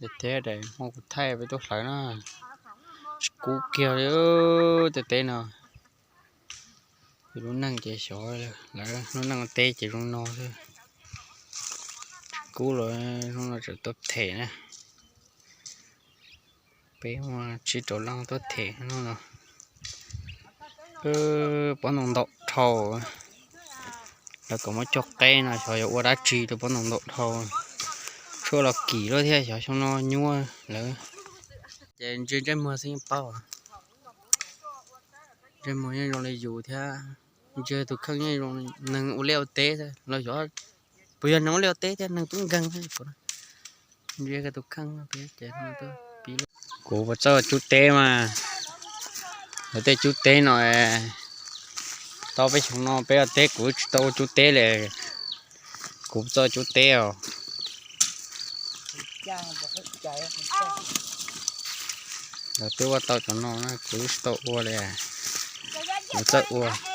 Teb teb, hmo kuv thaij peb tuaj hlawv na, tsis kub kiag li tej teb no. Lub neej ces xyov lawv lub neej teb ces zoo no xwb. Kub los hnub no tseem tuaj them na. Peb muaj tsib rau leej tuaj them hnub no. Pob ntoo ntau dhau, lawv kom muab cog qeb no xyov yuav ua dab tsi rau pob ntoo ntau dhau. Tshuaj los kim luaj thiab, xyov xyoo no nyuaj lawm. Ces ntsia ntsej muag xwb yeej paub, ntsej muag yeej zoo li yus thiab. Ntsia tus kheej yeej zoo neeg ua liaj ua teb los xyov, puas yog neeg ua liaj ua teb thiab neeg tub nkeeg thiab. Ntsia tus kheej, kuv puas txawj cub teb mas, lawv tej cub teb no, tau peb xyoo no peb ua teb kuv tsis tau ua cub teb li. Kuv puas txawj cub teb os? Lawv twb ua tau cov no na, kuv tsis tau ua li. Kuv txawj ua.